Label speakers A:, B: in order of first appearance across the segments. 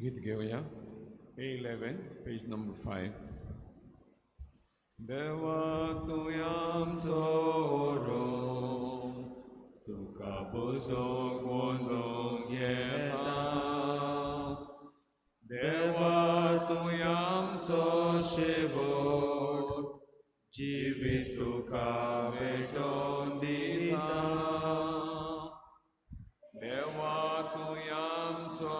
A: गीत घेवया A11, page number 5. देवा तूं आमचो रोम, तुका बसोवंक वंदूंक येता. देवा तूं आमचो शेवट, जिवीत तुका भेटोवन दिता. देवा तूं आमचो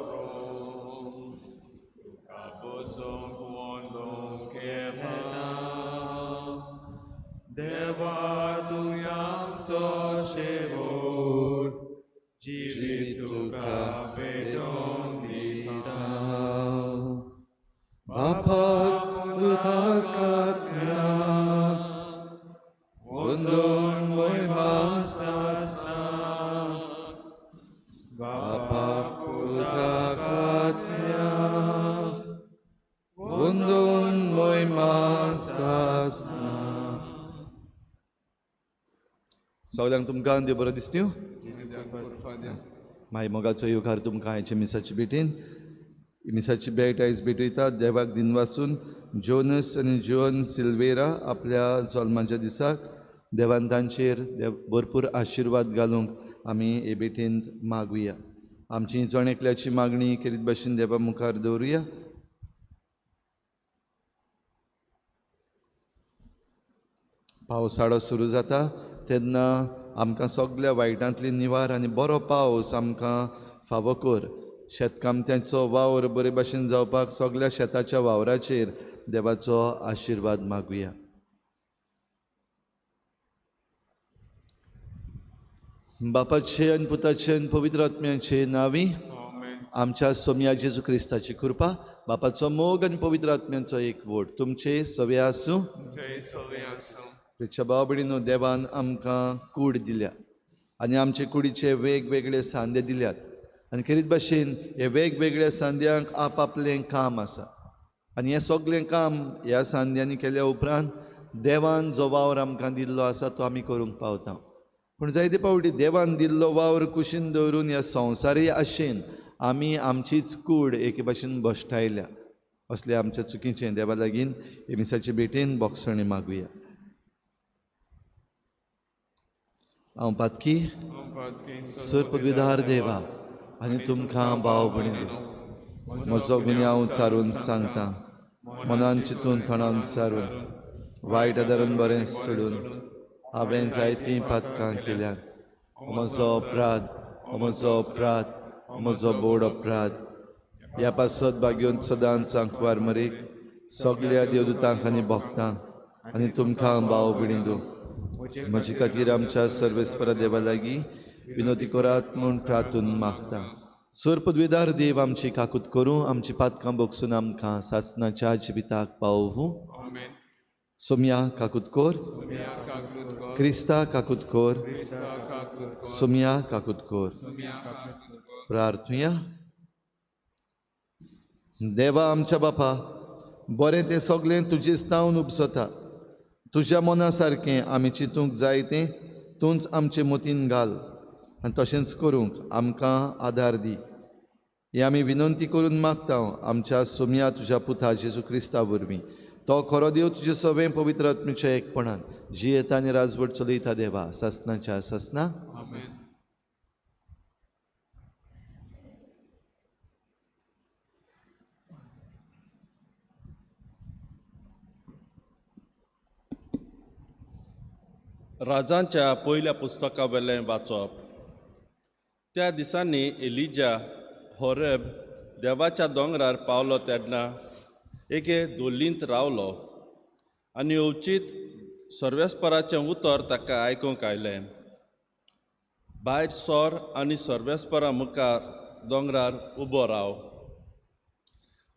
A: रोम, तुका बसोवंक वंदूंक येता. देवा तूं आमचो शेवट, जिवीत तुका भेटोवन दिता.
B: बापाक पुताक आत्म्याक वंदून मोहिमा
A: सासनाक.
B: बापाक पुताक आत्म्याक वंदून मोहिमा सासनाक. सगळ्यांक तुमकां देव बरो दिसता. माय मोगाचो येवकार तुमकां आयच्या मिसाची भेटीन. मिसाची भेट आयज भेटयता देवाक दिनवासून जोनस आनी जोन सिल्वेरा आपल्या जल्माच्या दिसाक देवान तांचेर देव भरपूर आशिर्वाद घालूंक आमी हे भेटींत मागुया. आमची जण एकल्याची मागणी केरीत भाशेन देवा मुखार दवरुया. पावसाळो सुरू जाता तेन्ना आमकां सगल्या वायटांतली निवार आनी बरो पावस आमकां फावो कर. शेतकामत्यांचो वावर बरे भाशेन जावपाक सगल्या शेताच्या वावराचेर देवाचो आशिर्वाद मागुया. बापाचे आनी पुताचे आनी पवित्र आत्म्याचे नांवी आमच्या सोमया जेजू क्रिस्ताची कृपा, बापाचो मोग आनी पवित्र आत्म्यांचो एक वोट तुमचे सवे आसूं. प्रिच्या भाव भयणीनो, देवान आमकां कूड दिल्या आनी आमचे कुडीचे वेगवेगळे सांदे दिल्यात आनी खेरीत भाशेन हे वेगवेगळ्या सांद्यांक आपआपलें काम आसा आनी हें सगळें काम ह्या सांद्यांनी केल्या उपरांत देवान जो वावर आमकां दिल्लो आसा तो आमी करूंक पावता. पूण जायते फावटी देवान दिल्लो वावर कुशीन दवरून ह्या संवसारी आशेन आमी आमचीच कूड एके भाशेन भश्टायल्या. असले आमच्या चुकीचें देवा लागीं हे मिसाचे भेटेन बोगसणी मागुया. हांव पातकी सर पदवीधार देवा आनी तुमकां भाव भयणीनो म्हजो गुन्यांव चारून सांगता, मनान चिंतून थोणान सारून वायट आदारून बरें सोडून हांवें जायतीं पातकां केल्यात. म्हजो अपराध, म्हजो अपराध, म्हजो बोड अपराध. ह्या पासत भाग्योन सदांच आंकवार मरीक सगल्या देवदूतांक आनी भक्तांक आनी तुमकां भाव भयणीनो म्हजे खातीर आमच्या सर्वेस्परा देवा लागीं विनोती करात म्हूण प्रार्थून मागता. सर पदवीदार देव आमची काकूत करूं, आमची पातकां बोगसून आमकां सासनाच्या जिविताक पावोवूं. सोमया काकूत कोर, क्रिस्ता काकूत कोर, सोमया काकूत कोर. प्रार्थुया. देवा आमच्या बापा, बरें तें सगळें तुजेच तावन उपसता. तुज्या मना सारकें आमी चिंतूंक जाय तें तूंच आमचे मतीन घाल आनी तशेंच करूंक आमकां आदार दी. हें आमी विनंती करून मागता आमच्या सोमया तुज्या पुता जेजू क्रिस्ता वरवीं. तो खरो देव तुजे सवें पवित्र आत्म्याच्या एकपणान जियेता आनी राजवट चलयता देवा सासनाच्या सासना.
C: राजांच्या पयल्या पुस्तका वेलें वाचप. त्या दिसांनी एलिजा होरेब देवाच्या दोंगरार पावलो तेन्ना एके धोलींत रावलो आनी अवचीत सर्वेस्पराचें उतर ताका आयकूंक आयलें. भायर सोर आनी सर्वेस्परा मुखार दोंगरार उबो राव.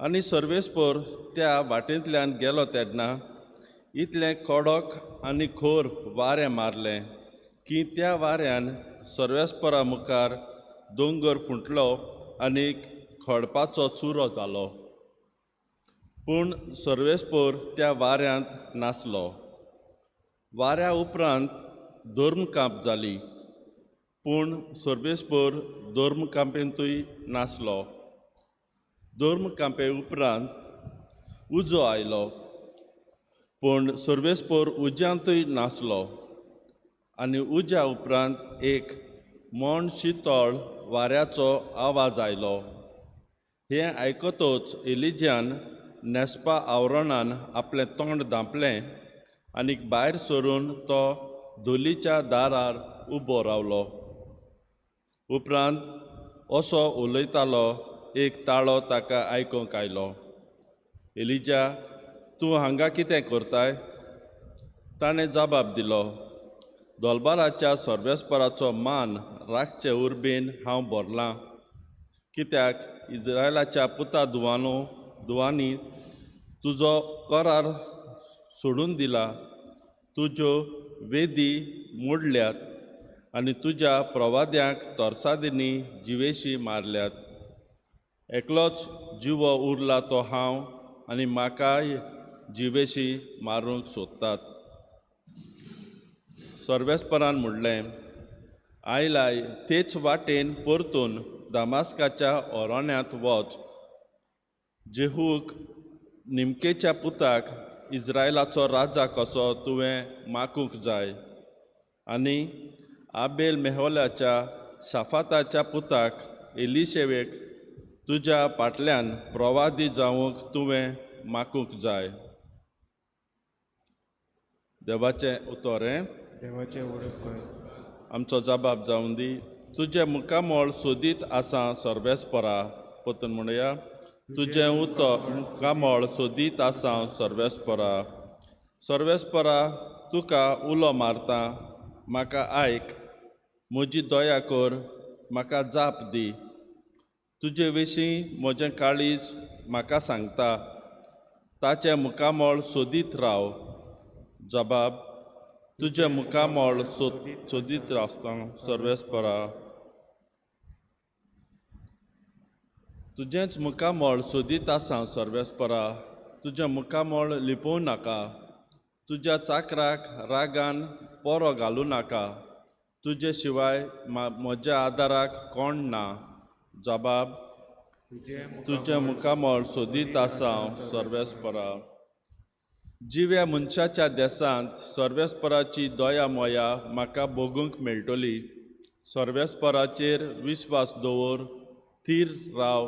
C: आनी सर्वेस्पर त्या वाटेंतल्यान गेलो तेन्ना इतलें कडक आनी खोर वारें मारलें की त्या वाऱ्यान सर्वेस्परा मुखार दोंगर फुटलो आनी खडपाचो चुरो जालो. पूण सर्वेस्पर त्या वाऱ्यांत नासलो. वाऱ्या उपरांत धर्मकांप जाली, पूण सर्वेस्पर धर्मकांपेंतूय नासलो. धर्म कांपे उपरांत उजो आयलो, पूण सर्वेस्पोर उज्यांतूय नासलो आनी उज्या उपरांत एक मोण शितळ वाऱ्याचो आवाज आयलो. हें आयकतच एलिजान न्हेसपा आवरणान आपलें तोंड धांपलें आनी भायर सरून तो धोलीच्या दारार उबो रावलो. उपरांत असो उलयतालो एक ताळो ताका आयकूंक आयलो, एलिजा, तूं हांगा कितें करताय? ताणें जबाब दिलो, दोलबाराच्या सर्वेस्पराचो मान राखचे उर्बेन हांव भरलां, कित्याक इज्रायलाच्या पुता धुवांनी तुजो करार सोडून दिला, तुज्यो वेदी मोडल्यात आनी तुज्या प्रवाद्यांक तरसादींनी जिवेशी मारल्यात. एकलोच जिवो उरला तो हांव आनी म्हाकाय जिवेशी मारूंक सोदतात. सर्वेस्परान म्हणलें, आयलाय तेच वाटेन परतून दामास्काच्या ओरण्यांत वच. जेहूक निमकेच्या पुताक इज्रायलाचो राजा कसो तुवें मागूंक जाय आनी आबेल मेहोलाच्या शाफाताच्या पुताक एलिशेवेक तुज्या फाटल्यान प्रवादी जावंक तुवें मागूंक जाय. देवाचें उतर हें.
A: देवाचें उडप कर.
C: आमचो जबाब जावन दी. तुजें मुखामळ सोदीत आसा सर्वेस्परा. परतून म्हणया, तुजें उतर मुखामळ सोदीत आसा सर्वेस्परा. सर्वेस्परा, तुका उलो मारता, म्हाका आयक, म्हजी दया कर, म्हाका जाप दी. तुजे विशीं म्हजें काळीज म्हाका सांगता, ताचें मुखामळ सोदीत राव. जबाब, तुजें मुखामळ सोदीत रावता सर्वेस्परा. तुजेंच मुखामळ सोदीत आसा सर्वेस्परा, तुजें मुखामळ लिपोवं नाका. तुज्या चाकराक रागान पोरो घालूं नाका. तुजे शिवाय म्हज्या आदाराक कोण ना. जबाब, तुजें मुखामळ सोदीत आसा सर्वेस्परा. जिव्या मनशाच्या देसांत सर्वेस्पराची दया मोया म्हाका भोगूंक मेळटली. सर्वेस्पराचेर विस्वास दवर, थीर राव,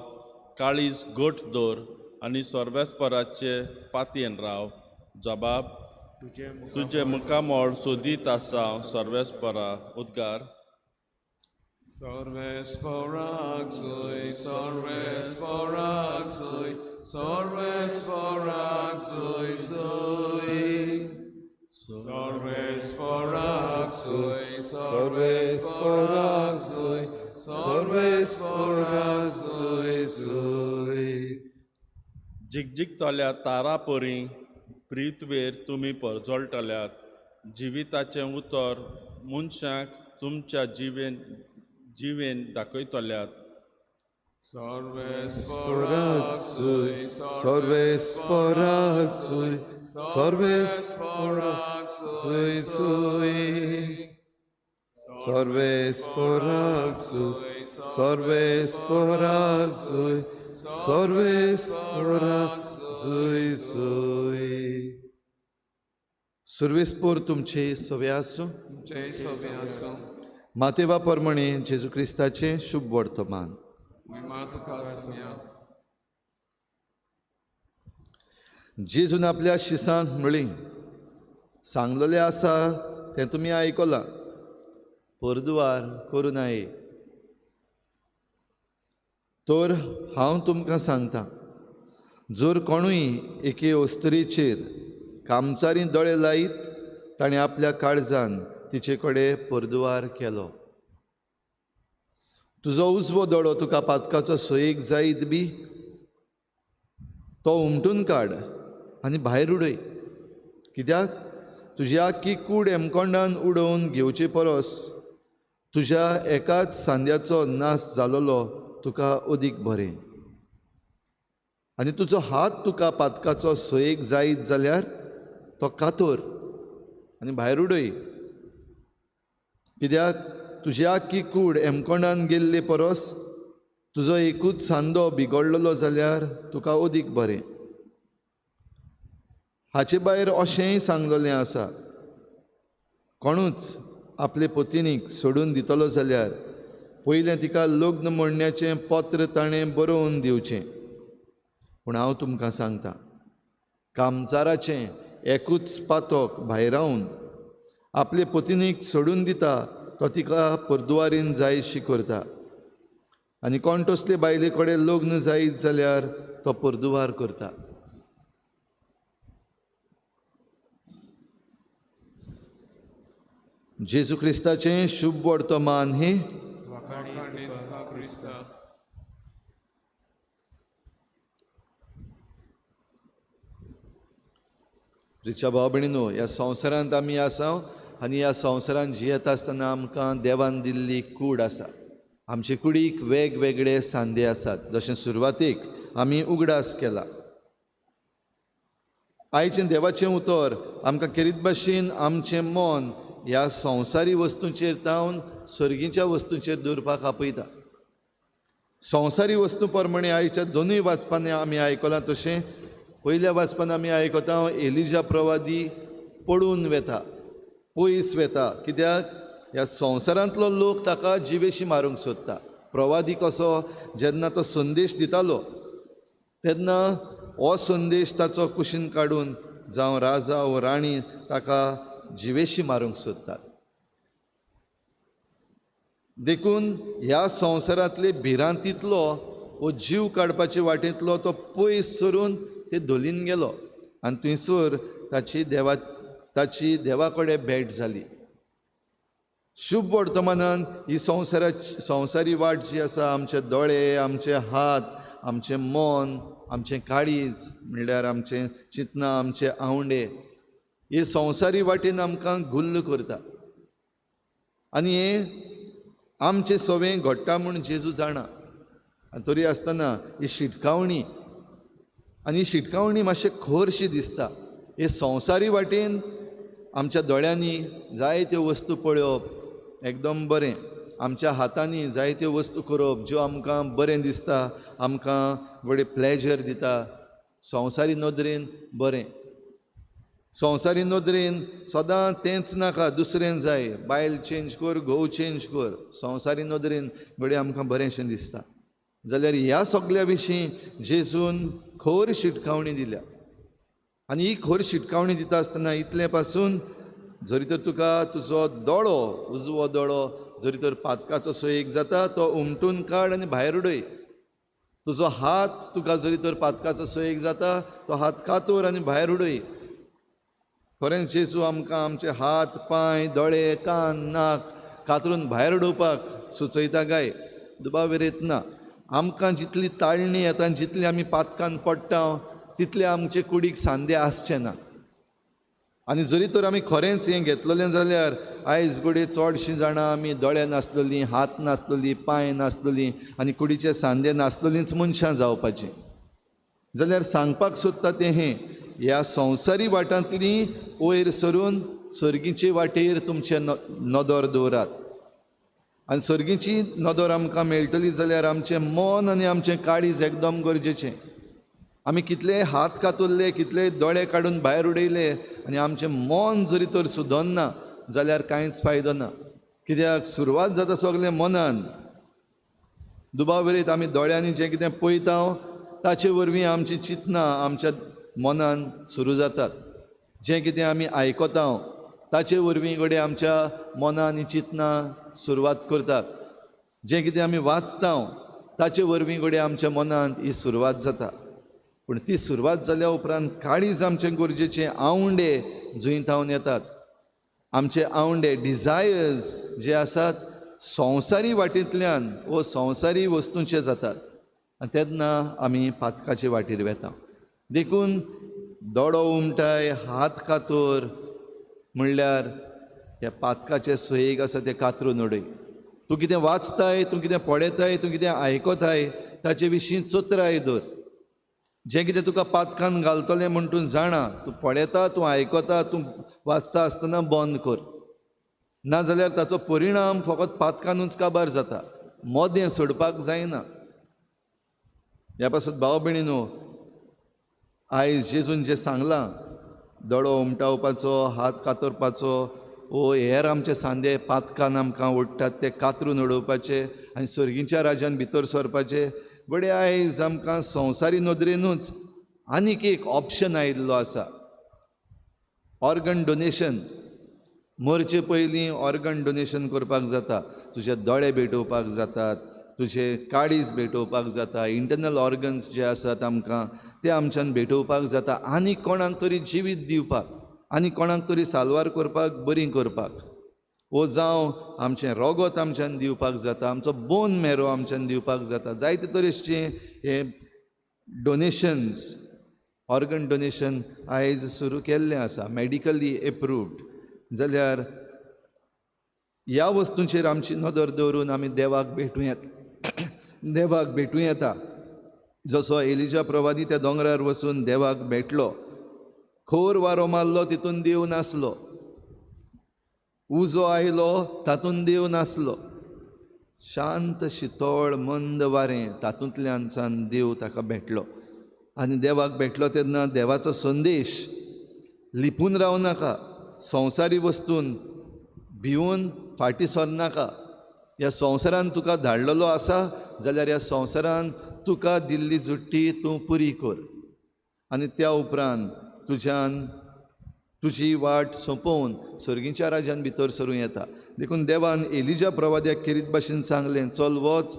C: काळीज घट दवर आनी सर्वेस्पराचे पातयेन राव. जबाब, तुजें मुखामळ सोदीत आसा सर्वेस्परा. उद्गार.
A: सर्वेस्पराक सुय, सर्वेस्पराक सुय, सर्वेस्पराक सुय सुय. सर्वेस्पराक सुय,
B: सर्वेस्पराक सुय, सर्वेस्पराक सुय सुय.
C: जिगजिगतल्या तारा परी प्रितवेर तुमी परजळटल्यात. जिविताचें उतर मनशाक तुमच्या जिवेन दाखयतल्यात.
A: सर्वेस्पराक सुय,
B: सर्वेस्पराक सुय, सर्वेस्पराक सुय सुय. सर्वेस्पराक सुय, सर्वेस्पराक सुय, सर्वेस्पराक सुय सुय. सर्वेस्पोर तुमचे सवे आसूं.
A: तुमचे सवे आसूं.
B: मातेवा परमणे जेजू क्रिस्ताचें शुभ वर्तमान.
A: महिमा तुका आसुया.
B: जेजून आपल्या शिसांक म्हळी, सांगलेलें आसा तें तुमी आयकलां, परदुवार करूं नये. तर हांव तुमकां सांगता, जर कोणूय एके अस्तुरेचेर कामचारी दोळे लायत ताणें आपल्या काळजान तिचे कडेन परदुवार केलो. तुजो उजवो दोळो तुका पातकाचो सोयेक जायत बी, तो उमटून काड आनी भायर उडय. कित्याक तुजी आख्खी कूड एमकोंडान उडोवन घेवचे परस तुज्या एकाच सांद्याचो नाश जालोलो तुका अदीक बरें. आनी तुजो हात तुका पातकाचो सोयेक जायत जाल्यार तो कातोर आनी भायर उडय. कित्याक तुजी आख्खी कूड एमकोंडान गेल्ले परस तुजो एकूच सांदो बिगडलेलो जाल्यार तुका अदीक बरें। हाचे भायर अशेंय सांगलेलें आसा, कोणूच आपले पतिणीक सोडून दितलो जाल्यार पयलें तिका लग्न मोडण्याचें पत्र ताणें बरोवन दिवचें। पूण हांव तुमकां सांगता, कामचाराचें एकूच पातक भायरावन आपले पतिणीक सोडून दिता तो तिका परदुवारीन जायशी करता, आनी कोण तसले बायले कडेन लग्न जायत जाल्यार तो परदुवार करता। जेजू क्रिस्ताचें शुभ वर्तमान हें। रिच्या भाव भयणीनो, ह्या संवसारांत आमी आसा आनी ह्या संवसारांत जियेता आसतना आमकां देवान दिल्ली कूड आसा। आमचे कुडीक वेगवेगळे सांदे आसात, जशें सुरवातेक आमी उगडास केला। आयचें देवाचें उतर आमकां केरीत भाशेन आमचें मन ह्या संवसारी वस्तूंचेर जावन सर्गीच्या वस्तूंचेर दवरपाक आपयता। संवसारी वस्तू प्रमाणे आयच्या दोनूय वाचपांनी आमी आयकलां, तशें पयल्या वाचपान आमी आयकता एलिजा प्रवादी पडून वेता, पयस वेता, कित्याक ह्या संवसारांतलो लोक ताका जिवेशी मारूंक सोदता। प्रवादी कसो जेन्ना तो संदेश दितालो तेन्ना हो संदेश ताचो कुशीन काडून जावं राजा वो राणी ताका जिवेशी मारूंक सोदतात। देखून ह्या संवसारांतले भिरांतींतलो वो जीव काडपाचे वाटेंतलो तो पयस सरून ते धोलीन गेलो आनी थंयसर ताची देवा कडेन भेट जाली। शुभ वर्तमानान ही संवसारी वाट जी आसा, आमचे दोळे, आमचे हात, आमचें मन, आमचें काळीज म्हणल्यार आमचें चिंतनां, आमचे आवंडे, हे संवसारी वाटेन आमकां गुल्ल करता आनी हें आमचें सवें घडटा म्हूण जेजू जाणा। आनी तरी आसतना ही शिटकावणी, आनी ही शिटकावणी मातशें खरशी दिसता। हे संवसारी वाटेन आमच्या दोळ्यांनी जायत्यो वस्तू पळोवप एकदम बरें, आमच्या हातांनी जायत्यो वस्तू करप ज्यो आमकां बरें दिसता, आमकां बरें प्लेजर दिता, संवसारी नदरेन बरें। संवसारी नदरेन सदां तेंच नाका, दुसरें जाय, बायल चेंज कर, घोव चेंज कर, संवसारी नदरेन घडये आमकां बरेंशें दिसता। जाल्यार ह्या सगल्या विशीं जेजून खर शिटकावणी दिल्या आनी ही खर शिटकावणी दिता आसतना इतलें पासून जरी तर तुका तुजो दोळो, उजवो दोळो जरी तर पातकाचो सोयेक जाता तो उमटून काड आनी भायर उडय। तुजो हात तुका जरी तर पातकाचो सोयेक जाता तो हात कातोर आनी भायर उडय। खरेंच जेजू आमकां आमचे हात, पांय, दोळे, कान, नाक कातरून भायर उडोवपाक सुचयता काय? दुबाव विरयत ना। आमकां जितली ताळणी येता, जितली आमी पातकान पडटा तितले आमचे कुडीक सांदे आसचे ना। आनी जरी तर आमी खरेंच हें घेतलेलें जाल्यार आयज घडये चडशीं जाणां आमी दोळे नासलेलीं, हात नासलेलीं, पांय नासलेलीं आनी कुडीचे सांदे नासलेलींच मनशां जावपाचीं। जाल्यार सांगपाक सोदता तें हें, ह्या संवसारी वाटांतली वयर सरून सर्गीचे वाटेर तुमचें नदर दवरात आनी सर्गीची नदर आमकां मेळटली जाल्यार आमचें मन आनी आमचें काळीज एकदम गरजेचें। आमी कितले हात कातरले, कितले दोळे काडून भायर उडयले आनी आमचें मन जरी तर सुदरना जाल्यार कांयच फायदो ना। कित्याक सुरवात जाता सगळें मनान। दुबाव विरयत आमी दोळ्यांनी जें कितें पळयता ताचे वरवीं आमचीं चिंतनां आमच्या मनान सुरू जातात। जें कितें आमी आयकता ताचे वरवीं घडये आमच्या मनान ही चिंतनां सुरवात करतात। जें कितें आमी वाचता ताचे वरवीं घडये आमच्या मनांत ही सुरवात जाता। पूण ती सुरवात जाल्या उपरांत काळीज आमचें गरजेचें, आवंडे जुंयतावन येतात। आमचे आवंडे, डिजायर्स जे आसात संवसारी वाटेंतल्यान वो संवसारी वस्तूंचे जातात आनी तेन्ना आमी पातकाचे वाटेर वेता। देखून दोळो उमटाय, हात कातोर म्हणल्यार ह्या पातकाचे सोयेक आसा तें कातरून उडय। तूं कितें वाचताय, तूं कितें पळयताय, तूं कितें आयकताय ताचे विशीं चतुराय दवर। जें कितें तुका पातकान घालतलें म्हूण तूं जाणा, तूं पळयता, तूं आयकता, तूं वाचता आसतना बंद कर, नाजाल्यार ताचो परिणाम फकत पातकानूच काबार जाता। मोदें सोडपाक जायना। ह्या पासत भाव भयणीनो, आयज जेजून जें सांगलां, दोळो उमटावपाचो, हात कातरपाचो, ओ हेर आमचे सांदे पातकान आमकां ओडटात ते कातरून उडोवपाचे आनी सर्गीच्या राज्यान भितर सरपाचे. बडे आयज आमकां संवसारी नदरेनूच आनीक एक ऑप्शन आयिल्लो आसा, ऑर्गन डोनेशन. मरचे पयलीं ऑर्गन डोनेशन करपाक जाता. तुजे दोळे भेटोवपाक जातात, तुजे काळीज भेटोवपाक जाता, इंटरनल ऑर्गन्स जे आसात आमकां ते आमच्यान भेटोवपाक जाता, आनी कोणाक तरी जिवीत दिवपाक, आनी कोणाक तरी साल्वार करपाक, बरी करपाक, वो जावं आमचें रोगोत आमच्यान दिवपाक जाता, आमचो बोन मेरो आमच्यान दिवपाक जाता. जायते तरेचे हे डोनेशन्स, ऑर्गन डोनेशन आयज सुरू केल्लें आसा, मॅडिकली एप्रूव्ड. जाल्यार ह्या वस्तूंचेर आमची नदर दवरून आमी देवाक भेटूं येता, देवाक भेटूं येता. जसो एलिजा प्रवादी त्या दोंगरार वचून देवाक भेटलो, खोर वारो मारलो तितून देव नासलो, उजो आयलो तातूंत देव नासलो, शांत शितोळ मंद वारें तातूंतल्यान सान देव ताका भेटलो. आनी देवाक भेटलो तेन्ना देवाचो संदेश लिपून रावं नाका, संवसारी वस्तून भिवन फाटीं सरनाका. ह्या संवसारान तुका धाडलेलो आसा जाल्यार ह्या संवसारान तुका दिल्ली जुट्टी तूं पुरी कर, आनी त्या उपरांत तुज्यान तुजी वाट सोंपोवन सर्गीच्या राज्यान भितर सरूं येता. देखून देवान एलिजा प्रवाद्याक खेरीत भाशेन सांगलें, चल वच,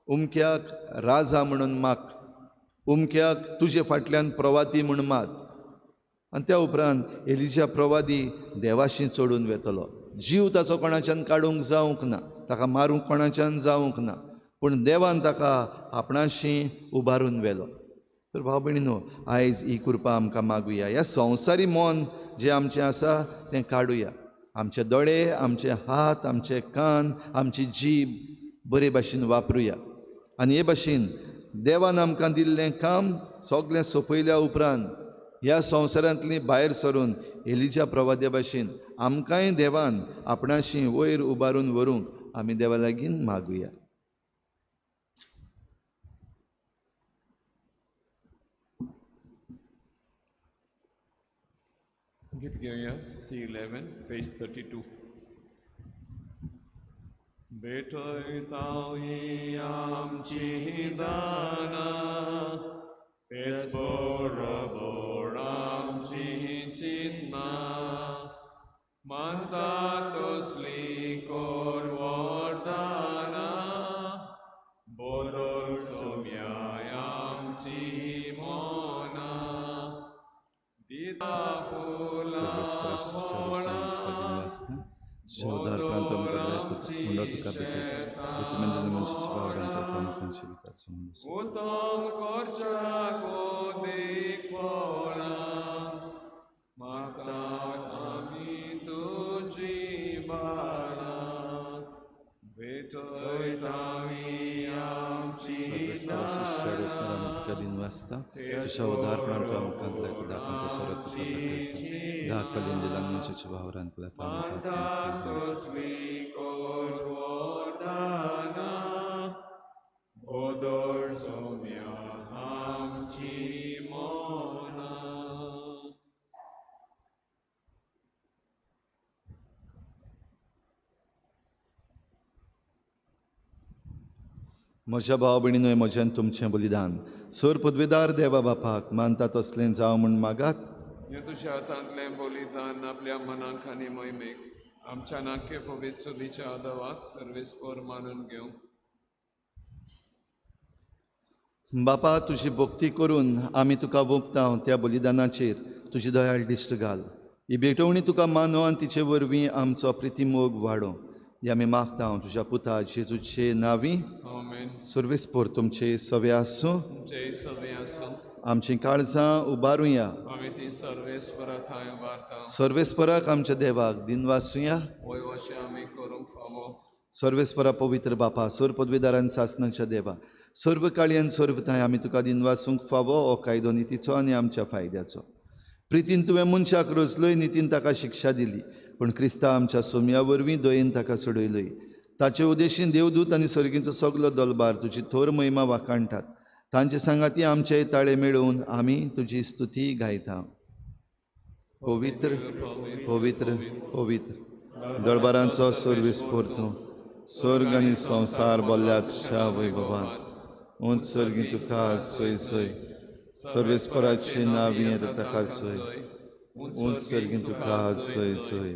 B: उमक्याक राजा म्हणून माग, उमक्याक तुजे फाटल्यान प्रवाती म्हूण माग. आनी त्या उपरांत एलिजा प्रवादी देवाशी चडून वेतलो. जीव ताचो कोणाच्यान काडूंक जावंक ना, ताका मारूंक कोणाच्यान जावंक ना, पूण देवान ताका आपणाशी उबारून व्हेलो. तर भाव भयणीनो, आयज ही कृपा आमकां मागुया. ह्या संवसारी मन जें आमचें आसा तें काडुया. आमचे दोळे, आमचे हात, आमचे कान, आमची जीब बरे भाशेन वापरुया. आनी हे भाशेन देवान आमकां दिल्लें काम सगळें सोंपयल्या उपरांत ह्या संवसारांतली भायर सरून एलिजा प्रवाद्या भाशेन आमकांय देवान आपणाशी वयर उबारून व्हरूंक आमी देवा लागीं मागुया.
A: गीत घेवया C11 page 32. भेटयता ही आमची दानां, तेच बरोबर आमची चिंतना, मानता तसली कर वरदानां, बदल सोम्या आमची मनां, दिता फुलां फळां, उतम करच्याक देख फळां, मागता आमी तुजी बाळां, भेटयता आमी आमची दानां, बदल सोम्या आमची मनां.
B: म्हज्या भाव भयणीनो, म्हज्यान तुमचें बलिदान सर पदवेदार देवा बापाक मानता तसलें जावं म्हूण मागात.
A: हें तुज्या हातांतलें बलिदान आपल्या मनाक आनी मोहिमेक आमच्या नाके पवित्र चुलीच्या आदावाक सर्वेस्पर मानून घेवं.
B: बापा, तुजी भक्ती करून आमी तुका वोपता त्या बलिदानाचेर तुजी दयाळ दिश्ट घाल. ही भेटवणी तुका मानो आनी तिचे वरवीं आमचो प्रितीमोग वाडो. ही आमी मागता तुज्या पुता जेजूचे नांवी. सर्वेस्पर तुमचे सवे आसूं. आमचीं काळजां उबारुया. सर्वेस्पराक आमच्या देवाक दिनवासुया. सर्वेस्परा पवित्र बापा, सर्व पदवीदारान सासनाच्या देवा, सर्व काळयान सर्व थांय आमी तुका दिनवासूंक फावो हो कायदो नितीचो आनी आमच्या फायद्याचो. प्रितीन तुवें मनशाक रचलोय, नितीन ताका शिक्षा दिली, पूण क्रिस्ता आमच्या सोम्या वरवीं दयेन ताका सोडयलोय. ताचे उद्देशीन देवदूत आनी सर्गींचो सगलो दलबार तुजी थोर महिमा वाखाणटात. तांचे सांगाती आमचे ताळे मेळून आमी तुजी स्तुती गायता. पवित्र पवित्र पवित्र दरबारांचो सर्वीस परतूं स्वर्ग आनी संवसार बोल्ल्यात शा वैभवान. उंच सर्गी तुका सोय सोय, सर्वेस्पराची नांव येता ताका सोय, उंच सर्गी तुका सोय सोय.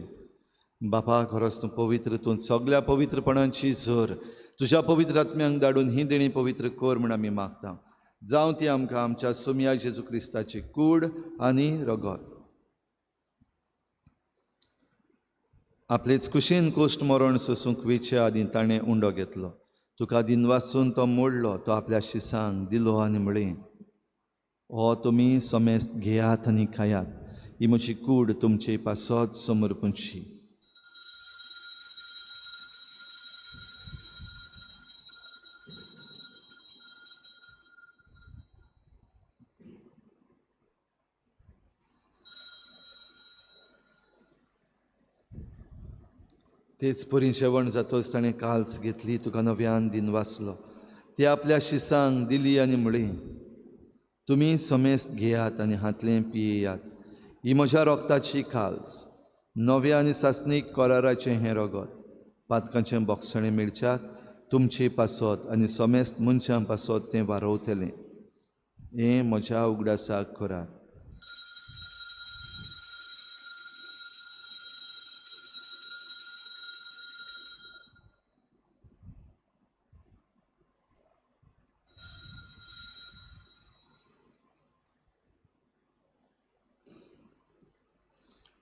B: बापा खरोच तूं पवित्र, तूं सगल्या पवित्रपणाची झर. तुज्या पवित्र आत्म्यांक धाडून ही देणी पवित्र कर म्हूण आमी मागता. जावं ती आमकां आमच्या सोमया जेजू क्रिस्ताची कूड आनी रगत. आपलेच कुशीन कोश्ट मरण सोसूंक वेचे आदीं ताणें उंडो घेतलो. तुका दिनवासून तो मोडलो, तो आपल्या शिसांक दिलो आनी म्हळें, हो तुमी समेस्त घेयात आनी खायात, ही म्हजी कूड तुमचे पासत समर्पणची. तेच परी जेवण जातच ताणें काल्स घेतली, तुका नव्यान दिन वाचलो, ती आपल्या शिसांक दिली आनी म्हळें, तुमी समेस्त घेयात आनी हातलें पियेयात, ही म्हज्या रोगताची काल्स, नव्या आनी सासणीक कराराचें हें रगत, पातकांचें बोगसणें मेळच्याक तुमचे पासत आनी समेस्त मनशां पासत तें वारोवतलें. हें म्हज्या उगडासाक करात.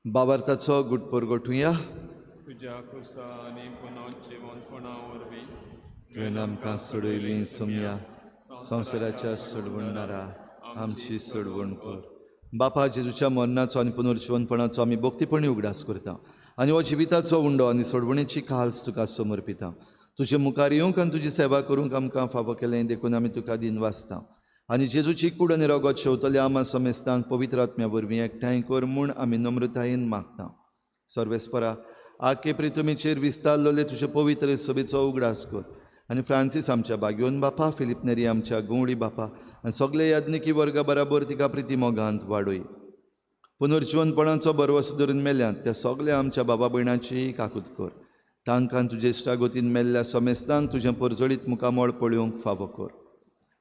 B: बाबार्थाचो गुटपोर गोठुया.
A: तुज्या कुसा आनी पुनर्जिवनपणा वरवीं
B: तुवें आमकां सोडयली सोमया, संवसाराच्या सोडवणणारा आमची सोडवण कर. बापा जेजूच्या मरणाचो आनी पुनर्जिवनपणाचो आमी भक्तीपणी उगडास करता आनी हो जिविताचो उंडो आनी सोडवणेची खाल्स तुका समर्पिता. तुजे मुखार येवंक आनी तुजी सेवा करूंक आमकां फावो केलें देखून आमी तुका दिनवासता. आनी जेजूची कूड आनी रगत शेवतल्या आमा समेस्तांक पवित्र आत्म्या वरवीं एकठांय कर म्हूण आमी नम्रतायेन मागता. सर्वेस्परा आखे प्रितुमीचेर विस्तारलेले तुजे पवित्र सभेचो उगडास कर आनी फ्रांसीस आमच्या बाग्योन बापा, फिलीप नेरी आमच्या गवळी बापा आनी सगळे याज्ञिकी वर्गा बराबर तिका प्रिती मोगांत वाडय. पुनर्जिवनपणाचो भरवस धरून मेल्यात त्या सगळ्या आमच्या बाबा भयणाची काकूत कर. तांकां तुजे इश्टागतीन मेल्ल्या समेस्तांक तुजें परजळीत मुखामळ पळोवंक फावो कर.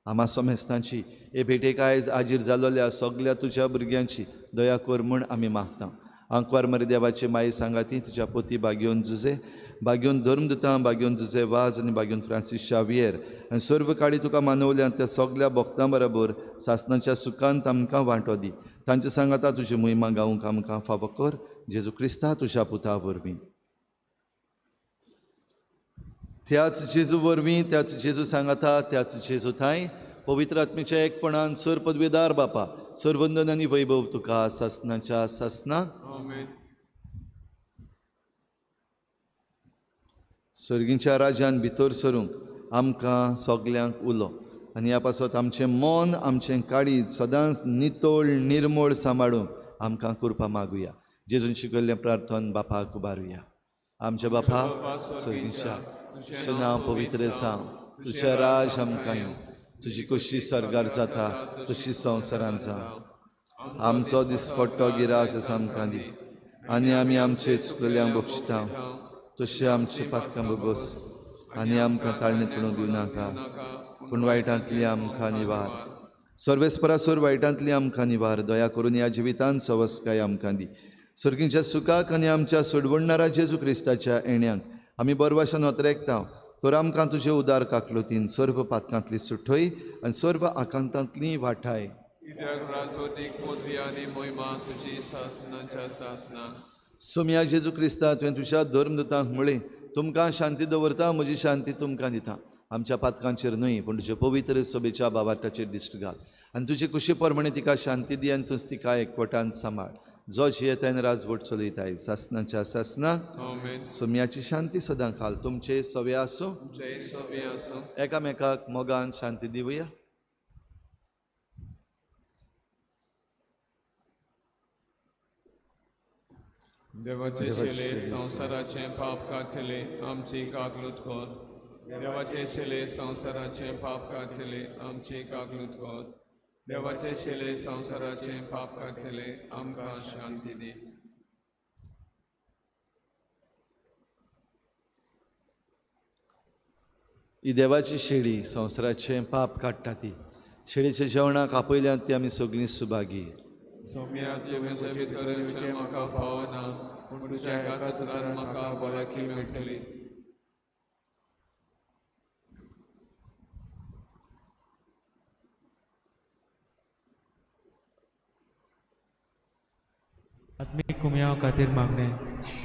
B: आमा समेस्तांची हे भेटेक आयज आजीर जालोल्या सगल्या तुज्या भुरग्यांची दया कर म्हूण आमी मागता. आंकवार मरे देवाची माई सांगाती तुज्या पोती बागयोन जुजे, बागयोन धर्मदुतां, बागयोन जुजे वाज आनी बागयोन फ्रांसीस शावियर आनी सर्व काळी तुका मानवल्यान त्या सगल्या भक्तां बराबर सासणाच्या सुखांत आमकां वांटो दी. तांचे सांगाता तुजी मोहिमा गावंक आमकां फावो कर. जेजू क्रिस्ता तुज्या पुता वरवीं. त्याच जेजू वरवीं, त्याच जेजू सांगाता, त्याच जेजू थांय पवित्र आत्मेच्या एकपणान सर पदवेदार बापा, सरवंदन आनी वैभव तुका सासणाच्या सासना. सर्गींच्या राज्यान भितर सरूंक आमकां सगल्यांक उलो आनी ह्या पासत आमचें मन आमचें काळीज सदांच नितळ निर्मळ सांबाळूंक आमकां कृपा मागुया. जेजून शिकयल्लें प्रार्थन बापाक उबारुया. आमच्या बापा सर्गींच्या, तुजें नांव पवित्र जावं, तुजें राज आमकां येवं, तुजी कशी सर्गार जाता तशी संवसारान जावं. आमचो दिसपट्टो गिरास आमकां दी आनी आमी आमचे चुकलेल्यांक बक्षिता तशें आमचे पातकां भोगोस आनी आमकां ताळणेंत पडूंक दिवं नाका, पूण वायटांतली आमकां निवार. सर्वेस्परासर वायटांतली आमकां निवार. दया करून ह्या जिवितान सवस्काय आमकां दी. सर्गींच्या सुखाक आनी आमच्या सोडवणणारा जेजू क्रिस्ताच्या येण्याक आमी बरवाशान अत्रेकता तर आमकां तुजे उदार काकलुतीन सर्व पातकांतली सुठय आनी सर्व आकांतांतली वाठाय. सोमया जेजू क्रिस्ता, तुवें तुज्या धर्मदुतांक म्हळें, तुमकां शांती दवरता, म्हजी शांती तुमकां दिता. आमच्या पातकांचेर न्हय पूण तुजे पवित्र सभेच्या बाबाटाचेर दिश्ट घाल आनी तुजे कुशी प्रमाणे तिका शांती दी आनी तूंच तिका एकवटान सांबाळ. जो जियेताय राजवट चलयताय सासणाच्या सासना. सोम्याची शांती सदां खाल तुमचे सवे आसूं. एकामेकाक मोगान शांती दिवया.
A: देवाचे शिले संवसाराचें पाप काडटले आमची काकलूत कर. देवाचे शेले संवसाराचे पाप काडटले आमची काकलूत कर. देवाचे शेले संवसाराचे पाप काडटले आमकां शांती दी.
B: ही देवाची शेळी संवसाराचें पाप काडटा ती शेळीच्या जेवणाक आपयल्यात ती आमी सगळीं सुभागी.
A: सोम्या तुवें भितर येवचें म्हाका फावना, पूण तुज्या एकाच उतरान म्हाका भलायकी मेळटली.
D: आत्मीक कुमयाव खातीर मागणें.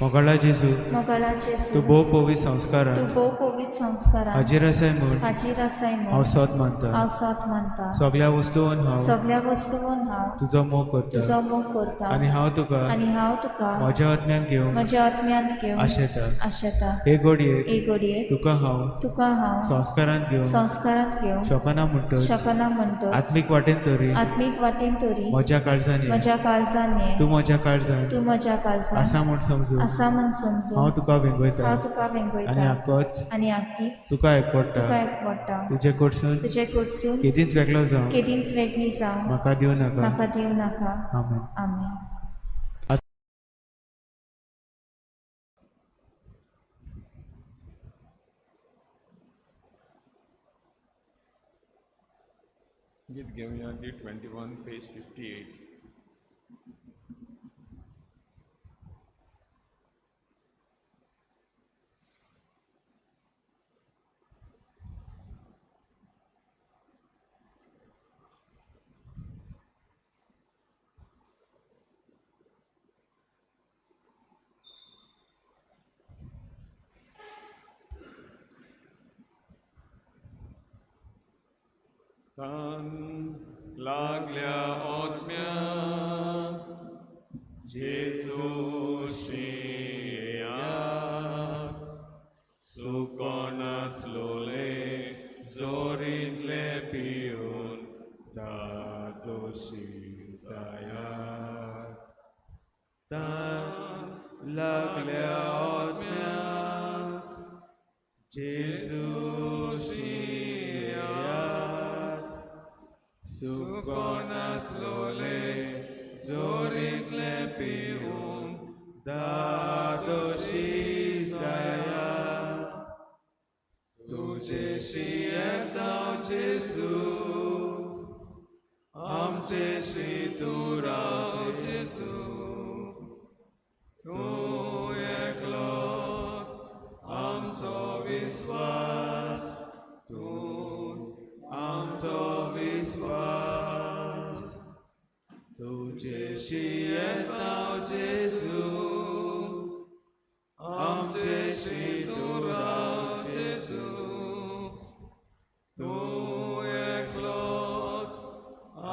D: मोगाळा जेजू,
E: मोगाळा जेजू,
D: तूं भोव पवित्र संस्कारान,
E: तूं भोव पवित्र संस्कारान
D: हाजीर आसाय म्हूण,
E: हाजीर आसाय म्हूण
D: हांव सोद मानता,
E: हांव सोद मानता.
D: सगळ्या वस्तून हांव,
E: सगळ्या वस्तून हांव
D: तुजो मोग करता,
E: तुजो मोग करता.
D: आनी हांव तुका,
E: आनी हांव तुका
D: म्हज्या आत्म्यान घेवन,
E: म्हज्या आत्म्यांत घेवन
D: आशेता,
E: आशेता.
D: हे घडयेक,
E: हे घडयेक
D: तुका हांव,
E: तुका हांव
D: संस्कारांत घेवन,
E: संस्कारांत घेवन
D: शकना म्हणटच,
E: शकना म्हणटच,
D: आत्मीक वाटेन तरी,
E: आत्मीक वाटेन तरी
D: म्हज्या काळजान,
E: म्हज्या काळजान ये,
D: तूं म्हज्या काळजान,
E: तूं म्हज्या काळजान
D: आसा म्हूण समजून,
E: आसा म्हूण समजून
D: हांव तुका वेंगयता,
E: हांव तुका वेंगयता.
D: आनी आकोच,
E: आनी आकीच
D: तुका एकवडटा,
E: तुका एकवडटा.
D: तुजे कडसून,
E: तुजे कडसून
D: केदींच वेगळो जावं,
E: केदींच वेगळी जावं
D: म्हाका दिवं नाका,
E: म्हाका दिवं नाका.
D: आमेन.
E: आमेन.
A: गीत घेवया, गीत 21 पेज 58. तान लागल्या आत्म्याक जेजू शियाक, सुकोन आसलोले जोरींतले पिवन दादोशी जायात.
D: तान लागल्या आत्म्याक जेजू शियाक,
A: सुकोन आसलोले जोरींतले पिवन
D: दादोशी जायात.
A: तुजेशी येता जेजू, आमचेशी तूं राव जेजू, तूं एकलोच आमचो विस्वास, तूंच आमचो विस्वास. तुजेशी येता जेजू, आमचेशी तूं राव जेजू, तूं एकलोच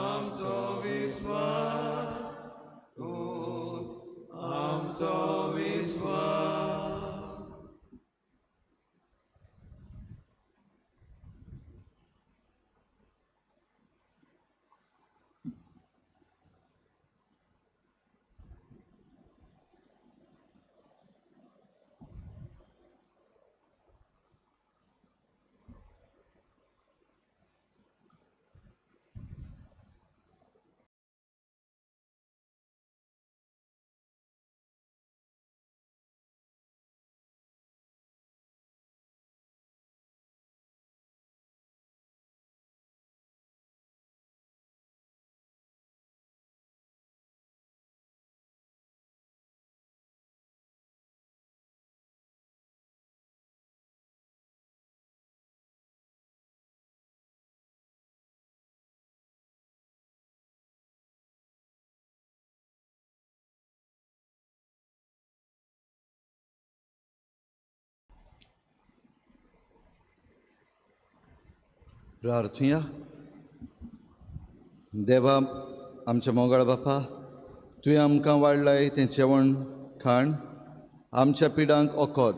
A: आमचो विस्वास, तूंच आमचो विस्वास.
B: प्रार्थुया. देवा आमच्या मोगाळ बापा, तुवें आमकां वाडलाय तें जेवण खाण आमच्या पिडांक ओकोत,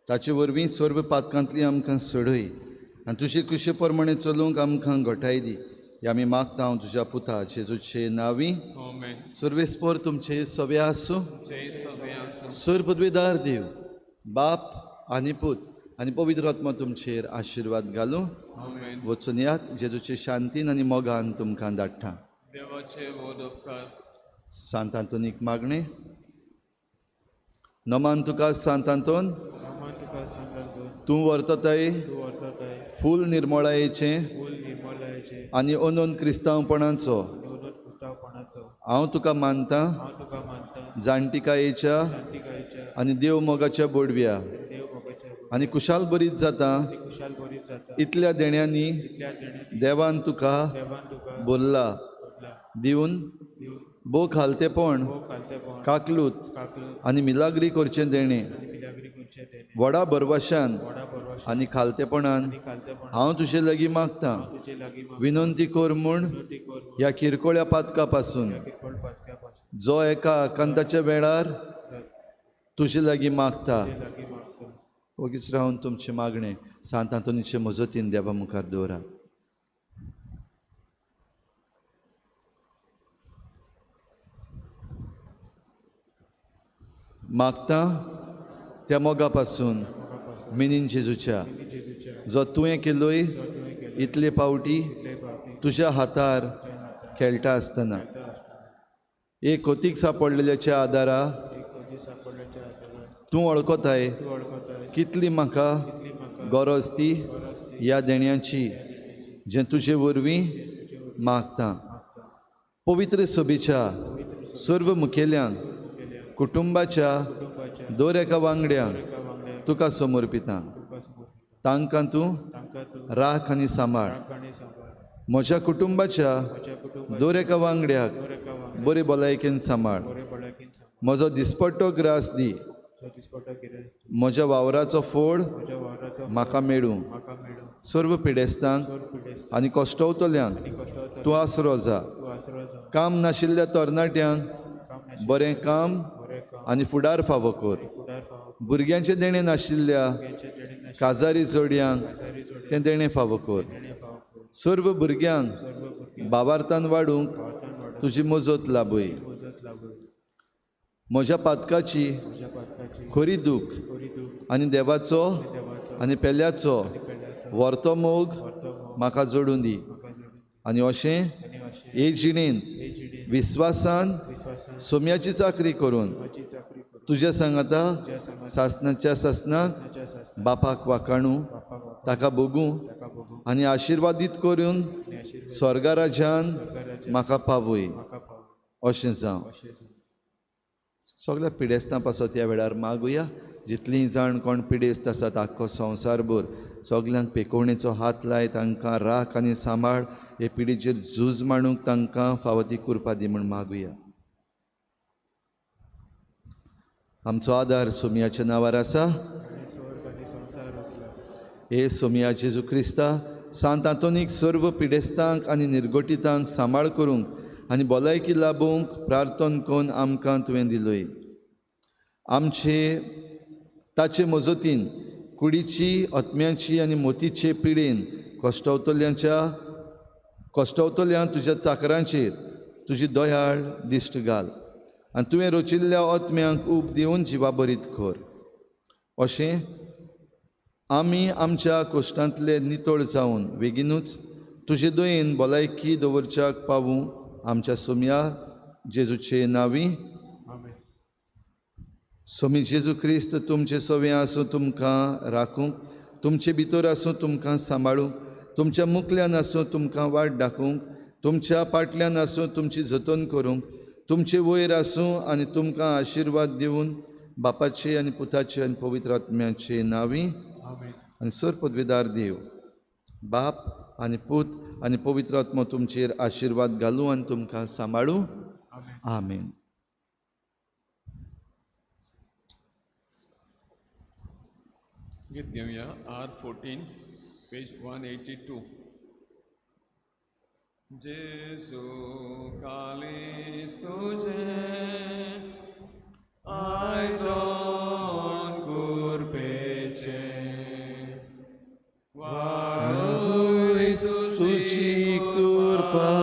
B: ताचे वरवीं सर्व पातकांतली आमकां सोडय आनी तुजे कुशे प्रमाणे चलूंक आमकां घटाय दी. हे आमी मागता तुज्या पुता जेजूचे नांवी. सर्वेस्पोर तुमचे सवे आसूं. सर्व पदवेदार देव बाप आनी पूत आनी पवित्र आत्मो तुमचेर आशिर्वाद घालूं.
A: आमेन.
B: वचून यात, जेजूचे शांतीन आनी मोगान तुमकां धाडटा.
A: देवाचे व्हड उपकार.
B: सांत आंतोनीक मागणें. नमान तुका सांत आंतोन, तूं वर्तताय फूल निर्मळायेचें आनी अनंत क्रिस्तांवपणाचो. हांव तुका मानता जाणटिकायेच्या आनी देव मोगाच्या बोडव्या आनी कुशाल बरीत जाता इतल्या देण्यांनी देवान तुका बोल्ला दिवन भोव खालतेपण काकलूत आनी मिलाग्री करचें देणें व्हडा भरवशान आनी खालतेपणान हांव तुजे लागीं मागतां. विनंती कर म्हूण ह्या किरकोळ्या पातका पासून जो एका आकांताच्या वेळार तुजे लागीं मागता. ओगीच रावन तुमचें मागणें सांत आंतोनीचे मजतीन देवा मुखार दवरात. मागता त्या मोगा पासून मिनीन जेजूच्या जो तुवें केलोय इतले पावटी तुज्या हातार खेळटा आसतना एक कोतीक सापडलेल्याच्या आदारा तूं वळखताय कितली म्हाका गरज ती ह्या देण्याची जें तुजे वरवीं मागता. पवित्र सभेच्या सर्व मुखेल्यांक कुटुंबाच्या दर एका वांगड्यांक तुका समर्पिता. तांकां तूं राख आनी सांबाळ. म्हज्या कुटुंबाच्या दर एका वांगड्याक बरे भलायकेन सांबाळ. म्हजो दिसपट्टो ग्रास दी. म्हज्या वावराचो फोड म्हाका मेळूं. सर्व पिडेस्तांक आनी कश्टवतल्यांक तूं आसरो जा. काम नाशिल्ल्या तरणाट्यांक बरें काम आनी फुडार फावो कर. भुरग्यांचें देणें नाशिल्ल्या काजारी जोडयांक तें देणें फावो कर. सर्व भुरग्यांक बाबार्थान वाडूंक तुजी मजत लाभय. म्हज्या पातकाची खरी दूख आनी देवाचो आनी पेल्याचो व्हरतो मोग म्हाका जोडून दी आनी अशें हे जिणेंत विस्वासान सोम्याची चाकरी करून तुज्या सांगाता सासनाच्या सासनाक बापाक वाकाणू ताका भोगूं आनी आशिर्वादीत करून स्वर्गाराज्यान म्हाका पावय अशें जावं. सगळ्या पिडेस्तां पासत ह्या वेळार मागुया. जितलीं जाण कोण पिडेस्त आसात आख्खो संवसारभर सगल्यांक पेकोवणेचो हात लाय, तांकां राख आनी सांबाळ. हे पिडेचेर झूज मांडूंक तांकां फावो ती कृपा दी म्हूण मागुया. आमचो आदार सोमयाच्या नांवार आसा. हे सोमया जेजू क्रिस्ता, सांत आंतोनीक सर्व पिडेस्तांक आनी निर्गोटितांक सांबाळ करूंक आनी भलायकी लाबोवंक प्रार्थन करून आमकां तुवें दिलोय. आमचे ताचे मजतीन कुडीची आत्म्याची आनी मोतीचे पिडेन कश्टवतल्या तुज्या चाकरांचेर तुजी दयाळ दिश्ट घाल आनी तुवें रचिल्ल्या आत्म्यांक ऊब दिवन जिवाबरीत कर. अशें आमी आमच्या कोश्टांतले नितळ जावन बेगीनूच तुजे दयेन भलायकी दवरच्याक पावूं. आमच्या सोमया जेजूचे नांवी. सोमी जेजू क्रिस्त तुमचे सवे आसूं, तुमकां राखूंक, तुमचे भितर आसूं, तुमकां सांबाळूंक, तुमच्या मुखल्यान आसूं, तुमकां वाट दाखोवंक, तुमच्या पाटल्यान आसूं, तुमची जतन करूंक, तुमचे वयर आसूं आनी तुमकां आशिर्वाद दिवन बापाचे आनी पुताचे आनी पवित्र आत्म्याचे नांवी. आनी सर पदवीदार देव बाप आनी पूत आनी पवित्र आत्मो तुमचेर आशिर्वाद घालूं आनी तुमकां सांबाळूं. आमेन.
A: गीत घेवया R14 page 182. जेजू कालीस तुझें आयदन कुरपेचें वाडय
B: तुजी कृपा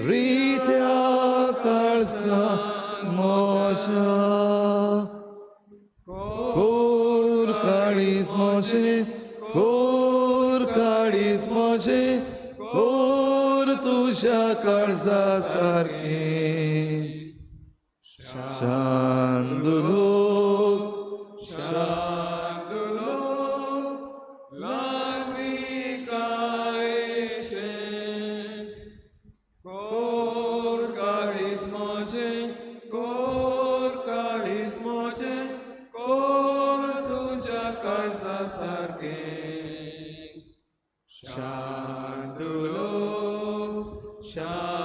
B: रित्या काळजा म्हज्या. कोर तुज्या काळजा सारकें. शांदुलो
A: शांदुलो ल्हानविकायेचें कोर काळीज म्हजें, कोर काळीज म्हजें, कोर तुज्या काळजा सारकें. शांदुलो शांदुलो.